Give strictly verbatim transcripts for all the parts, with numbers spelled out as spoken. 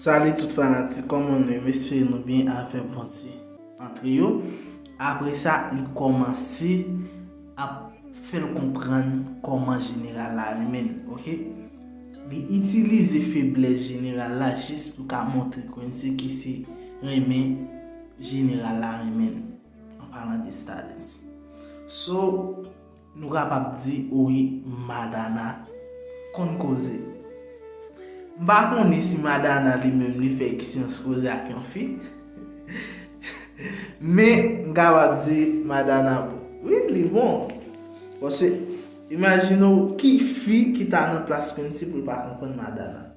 Salut tout fanatik, kòman nou ye? M espere nou byen avèk bon ti antre yo. Apre sa, li kòmanse ap fè l konprann kòman jeneral la renmen l, oke? Li itilize feblès jeneral la jis pou ka montre Quincy ke se renmen jeneral la renmen l, an palan de Stardens. So, nou kapab di, wi, Madana konn koze. M pa konnen si Madana li menm li fè eksperyans koze ak yon fi. Men, m kapab di Madana bon. Wi, li bon. Paske, imajine w ki fi ki ta nan plas Quincy pou l pa konprann Madana.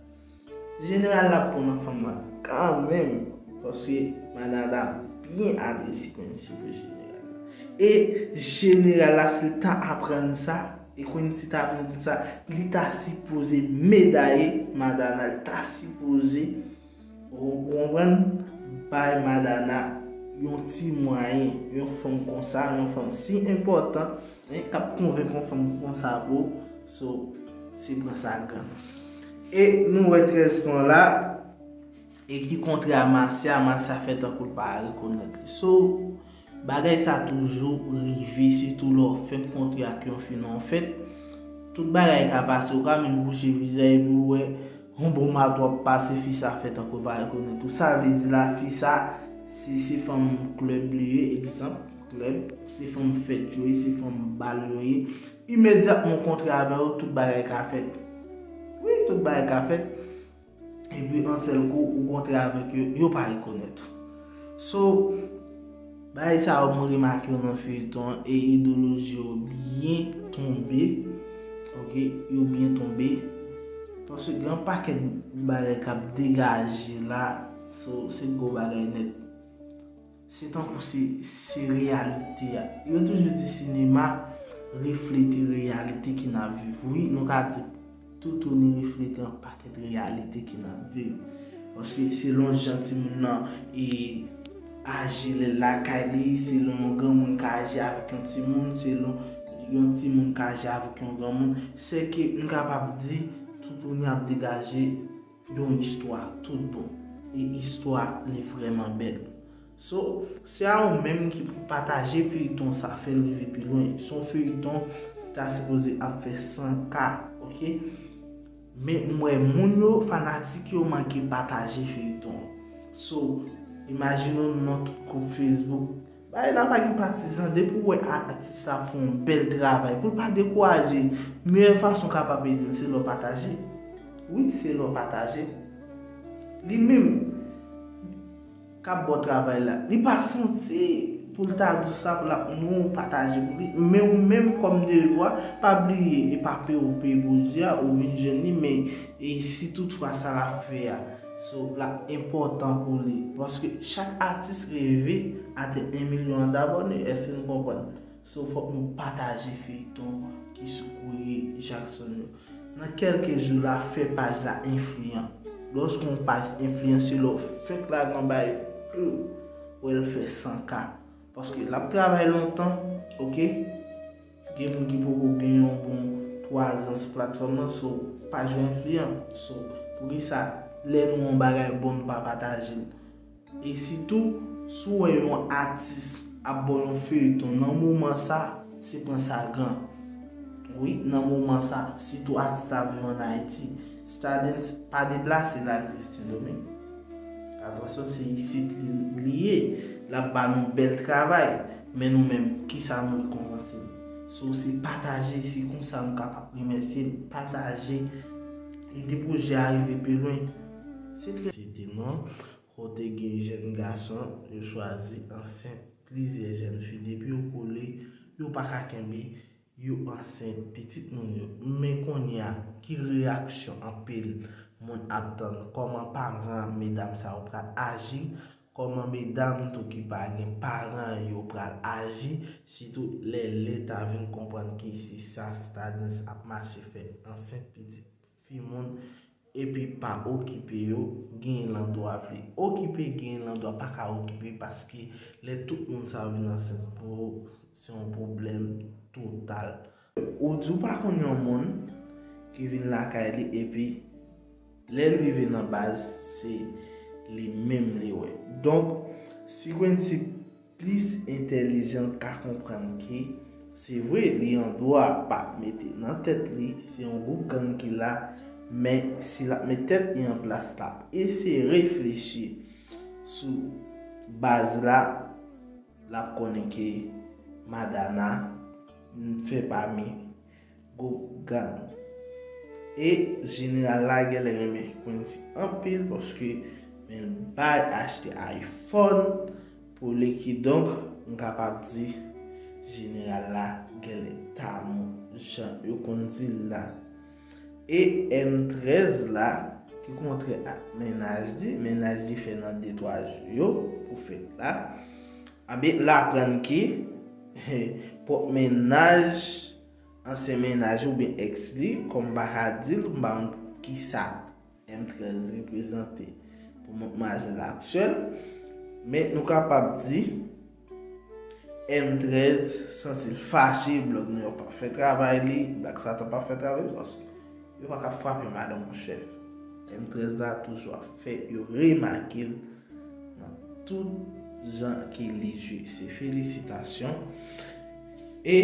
Jeneral la pran nan fanm nan kanmenm, paske Madana byen adrese Quincy pou jeneral la. E jeneral la, si l ta aprann sa, e Quincy ta vin di sa, li ta sipoze medaye Madana, li ta sipoze, ou, ou konprann, bay Madana yon ti mwayen, yon fanm konsa, yon fanm si enpòtan, en, k ap konvenk yon fanm konsa pou, so, se pran sa gran. E nou wè trèz fran la, e ki kontrè a Marcia, Marcia fè tankou l pa rekonèt li. So, bagay sa toujou rive, sitou lè w fenk kontre ak yon fi nan yon fèt. Tout bagay ka pase, ou ka menm bouche vizaj epi w wè yon bon mato ap pase, fi sa fè tankou l pa rekonèt ou. Sa vle di la, fi sa, se, se fanm klèb li ye, egzanp, klèb, se fanm fèt yo ye, se fanm bal yo ye. Imedyatman w kontre avè yo, tout bagay ka fèt. Wi, tout bagay ka fèt. Epi, an sèl kou, ou kontre avèk yo, yo pa rekonèt ou. So, bagay sa yo, mwen remake yo nan feyton an, e idewoloji yo byen tonbe. Oke, yo byen tonbe. Paske gen yon pakèt bagay k ap degaje la, so, se gwo bagay nèt. Se tankou se, se reyalite a. Yo toujou di sinema reflete reyalite ki n ap viv. Wi, nou ka di Toutouni reflete yon pakèt reyalite ki n ap viv. Paske selon jan timoun nan e aji lè l lakay li, selon yon granmoun ka aji avèk yon timoun, selon yon timoun ka aji avèk yon granmoun, sèke m kapab di Toutouni ap degaje yon istwa tout bon. E istwa li vrèman bèl. So, se a ou menm ki pou pataje feyton sa, fè l rive pi lwen. Se yon feyton ki ta sipoze ap fè san K, oke? Men m wè moun yo, fanatik yo manke pataje feyton. So, imajine w nan tout gwoup Facebook. Bagay la pa gen patizan, depi w wè a-, atis la fè yon bèl travay, pou l pa dekouraje, meyè fason w kapab ede l, se lè w pataje. Wi, se lè w pataje. Li menm k ap ba w travay la, li pa santi pou l ta di w sa, pou l ap non pataje pou li. Men ou menm kòm devwa, pa bliye, e pa P O P pou di a, ou vin jwenn li, men e si toutfwa sa l ap fè a, so, l ap enpòtan pou li. Paske chak atis reve atenn en milyon dabòne, èske nou konprann? So, fòk nou pataje feyton ki sou Kourye Jackson yo. Nan kèlke jou la, fè paj la enfliyan. Lòske yon paj enfliyan, se lè w fenk lage yon bagay, pou w wè l fè san K. Paske l ap travay lontan, oke? Gen moun ki poko gen yon bon twa zan sou platfòm nan, so, paj yo enfliyan. So, poukisa lè nou wè yon bagay bon, nou pa pataje l? E sitou, si w wè yon atis ap ba w yon feyton nan moman sa, se pran sa gran. Wi, nan moman sa, sitou atis la ap viv ann Ayiti. Stardens pa deplase l al viv Sendomeng. Atansyon, se isit li, li ye. L ap ba nou bèl travay. Men nou menm, kisa nou rekonpanse l? So, se pataje, se konsa nou kapab remèsye l. Pataje, ede pwojè a rive pi lwen. Se trè. Site non, kote gen jèn gason, yo chwazi ansent plizyè jèn fi. Depi yo kole, yo pa ka kenbe, yo ansent pitit moun yo. Men kounye a, ki reyaksyon anpil moun ap tann? Kòman paran medam sa yo pral aji? Kòman medam tou ki pa gen paran yo pral aji? Sitou lè leta vin konprann ke se sa Stardens ap mache fè, ansent pitit fi moun, epi pa okipe yo, genyen landwa vle okipe, genyen landwa pa ka okipe, paske lè tout moun sa yo vin ansent pou ou, se yon pwoblèm total. Ou di w pa konn yon moun ki vin lakay li epi Lè l rive nan baz, se li menm li wè. Donk, si Quincy plis entèlijan, l ka konprann ke se vre, li an dwa pa mete nan tèt li se yon gwoup gang ki la, men si l ap met tèt li an plas, l ap eseye reflechi sou baz la, l ap konnen ke Madana fè pami gwoup gang. E jeneral la genlè renmen Quincy anpil paske men l bay achte iPhone pou li, kidonk m kapab di jeneral la genlè tamou jan yo konn di l la. E M trèz la ki kontre ak mennaj li, mennaj li fè nan de twa jou yo pou fèt la. Anben, l aprann ke pwòp mennaj, ansyen mennaj oubyen èks li, kòm m pa ka di l, m pa konn kisa M trèz reprezante pou madmwazèl aktyèl, men nou kapab di M trèz santi l fache, blòg Nouyòk p ap fè travay li, Black Satan p ap fè travay li, paske yo pa ka frape madanm yon chèf. M trèz la toujou ap fè yo remake l nan tout jan ke li jwe. Se felisitasyon. E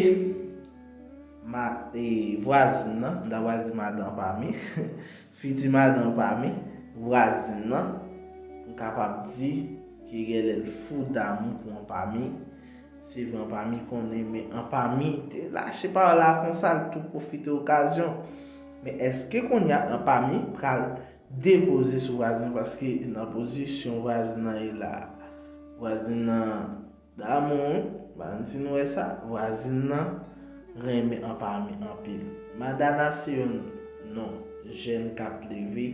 ma, e vwazin nan, m ta pral di madan pa mi, fiti madan pa mi, vwazin nan, m kapab di ke genlè l fou damou pou Anpami. Se vre Anpami konnen, men Anpami te lache pawòl la konsa, l tou pwofite okazyon. Men èske kounye a Anpami pral depoze sou vwazin, paske nan pozisyon vwazin nan ye la, vwazin nan damou, wi, bann si nou wè sa, vwazin nan renmen Anpami anpil. Madana se yon non jèn k ap leve,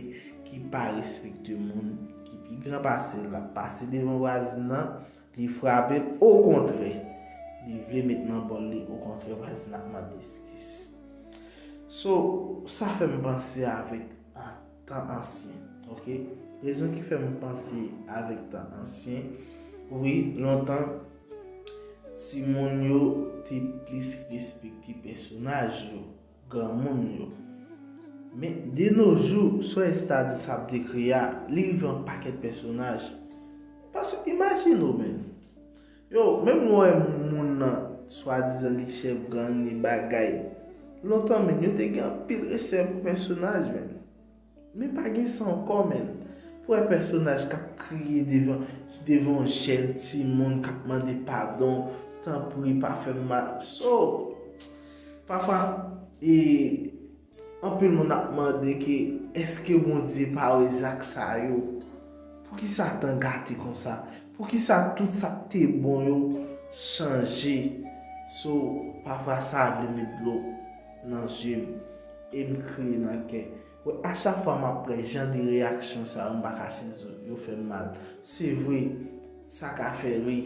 ki pa respekte moun, ki pi gran pase l, l ap pase devan vwazin nan, li frape l, okontrè, li vle met nan bòl li, okontrè, vwazin ap mande eskiz. So, sa fè m panse avèk an, tan ansyen, oke? Rezon ki fè m panse avèk tan ansyen, wi, lontan, timoun yo te plis respekte pèsonaj yo, granmoun yo. Men, de nos jours, sa Estadis ap dekri a, li rive yon pakèt pèsonaj. Paske, imajine w, menn. Yo, menm lè w wè moun nan, swadizan li chèf gang, li bagay. Lontan, menn, yo te gen anpil respè pou pèsonaj, menn. Men pa gen sa ankò, menn. Pou wè pèsonaj k ap kriye devan, devan yon jèn timoun k ap mande padon, tanpri, pa fè m mal. So, pafwa, e, anpil moun ap mande ke èske Bondye pa wè zak sa yo? Poukisa tan gate konsa? Poukisa tout sa k te bon yo chanje? So, pafwa sa vle met dlo nan zye m e m kriye nan kè. Wè, a chak fwa m ap wè jan de reyaksyon sa yo, m pa kache di w, yo fè m mal. Se vre, sa ka fè ri,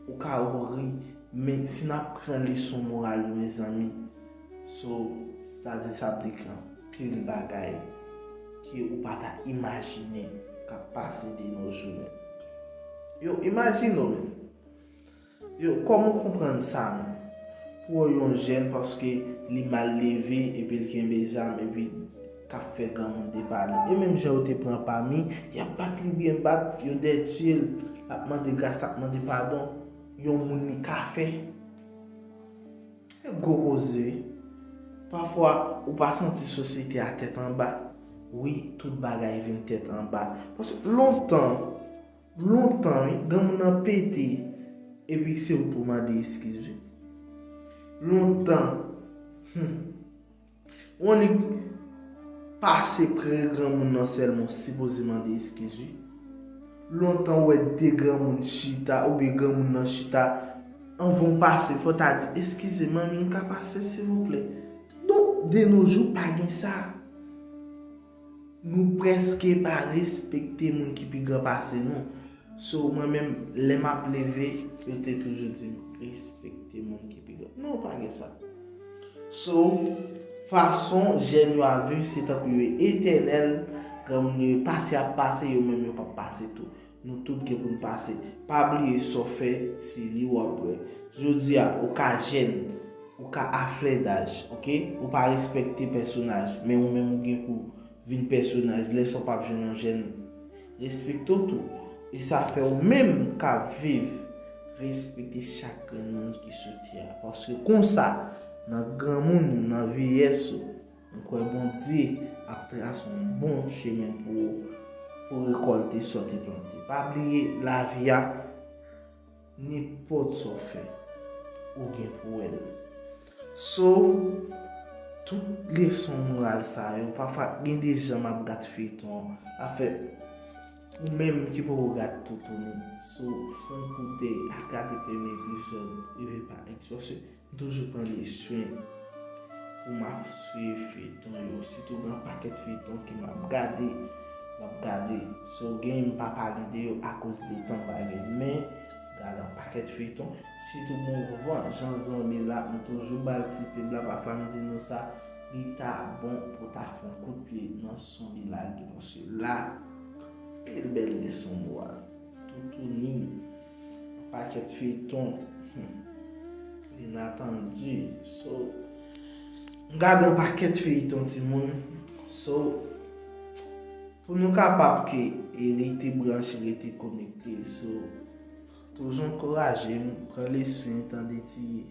ou ka ri, men si n ap pran leson moral yo, mezanmi, so, sètadi sa ap dekri anpil bagay ke ou pa ta imajine k ap pase de nos jours, menn. Yo, imajine w, menn. Yo, kòman w konprann sa, menn? Pou w yon jèn, paske li mal leve, epi l kenbe zam, epi k ap fè granmoun depale. E menm jan yo te pran Anpami, y ap bat li byen bat, yo dètye l, l ap mande gras, l ap mande padon. Yon moun li ka fè. Se gwo koze, wi. Pafwa, ou pa santi sosyete a tèt anba. Wi, tout bagay vin tèt anba. Paske lontan, lontan, wi, granmoun nan pete, epi se ou pou mande eskiz, wi. Lontan, hmm, w annik pase pre granmoun nan sèlman, w sipoze mande eskiz, wi. Lontan, w wè de granmoun chita, oubyen granmoun nan chita, anvan w pase, fò w ta di, "Eskize, manmi, m ka pase, silvouplè?" Donk, de nos jours, pa gen sa. Nou prèske pa respekte moun ki pi gran pase nou. So, mwen menm, lè m ap leve, yo te toujou di m, "Respekte moun ki pi gran." Non, pa gen sa. So, fason jèn yo ap viv, se tankou yo etènèl, granmoun yo pase ap pase, yo menm yo p ap pase tou. Nou tout gen pou n pase. Pa bliye sa w fè, se li w ap wè. Jodi a, ou ka jèn, ou ka a flè daj, oke? Ou pa respekte pèsonaj, men ou menm ou gen pou vin pèsonaj, lè sa w p ap jwenn yon jèn, respekte w tou. E sa fè ou menm k ap viv, respekte chak grenn moun ki sou tè a. Paske konsa, nan granmoun ou, nan vyeyès ou, m kwè Bondye ap trase yon bon chemen pou ou, pou w rekòlte sa w te plante. Pa bliye, lavi a, nenpòt sa w fè, ou gen pou wè l. So, tout leson moral sa yo, pafwa gen de jan m ap gad feyton an. Afè, ou menm ki poko gad Toutouni, so, fè yon kout dèy, al gade premye epizòd, rive pa X, paske m toujou pran de swen pou m ap swiv feyton yo. Sitou gen yon pakèt feyton ke m ap gade, m ap gade. So, gen m pa pale de yo akoz de tan bagay. Men, gade yon pakèt feyton. Sitou bon, bon, jan zonbi la, m toujou ba l ti pib la, pafwa m di nou sa, li ta bon pou ta fè yon kout pye nan zonbi la, paske la, anpil bèl leson moral. Toutouni, yon pakèt feyton. Hmm. Inatandi. So, m gade yon pakèt feyton, timoun. So, pou nou kapab ke e rete branche, rete konekte. So, toujou ankouraje m, pran leswen, tande ti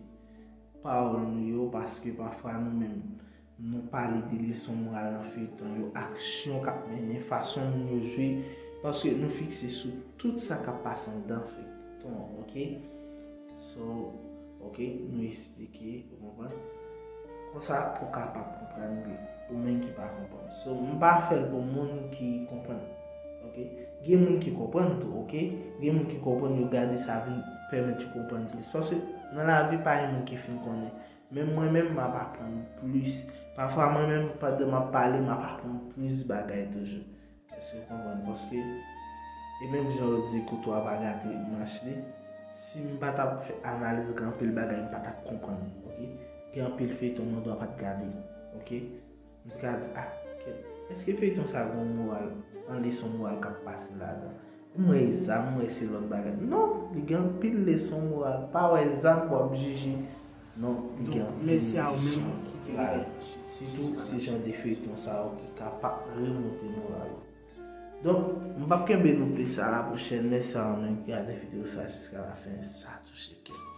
pawòl nou yo, paske pafwa nou menm, nou pale de leson moral nan feyton yo, aksyon k ap mennen, fason moun yo jwe, paske nou fikse sou tout sa k ap pase anndan feyton an, oke? So, oke, nou eksplike, ou konprann? Konsa, pou w kapab konprann li, ou menm ki pa konprann. So, m pa fè l pou moun ki konprann, oke? Gen moun ki konprann tou, oke? Gen moun ki konprann, yo gade sa vin pèmèt yo konprann plis. Paske nan lavi, pa gen moun ki fin konnen. Men mwen menm, m ap aprann plis. Pafwa, mwen menm, pandan m ap pale, m ap aprann plis bagay toujou. Èske w konprann? Paske, e menm jan yo di, koutwa pa gate manch li, si m pa t ap fè analiz, gen anpil bagay m pa t ap konprann, oke? Gen anpil feyton mwen dwa pa t gade, oke? M te ka di, ah, kèt, èske feyton sa gen yon moral, yon leson moral k ap pase ladan? M wè e zam, m wè se lòt bagay. Non, li gen anpil leson moral. Pa wè zam pou w ap jije. Non, li gen anpil leson moral. Sitou, se jan de feyton sa yo ki ka pa remonte moral ou. Donk, m p ap kenbe nou plis, a la pwochèn, mèsi a ou menm ki gade videyo sa jiska la fen, sa touche kè m.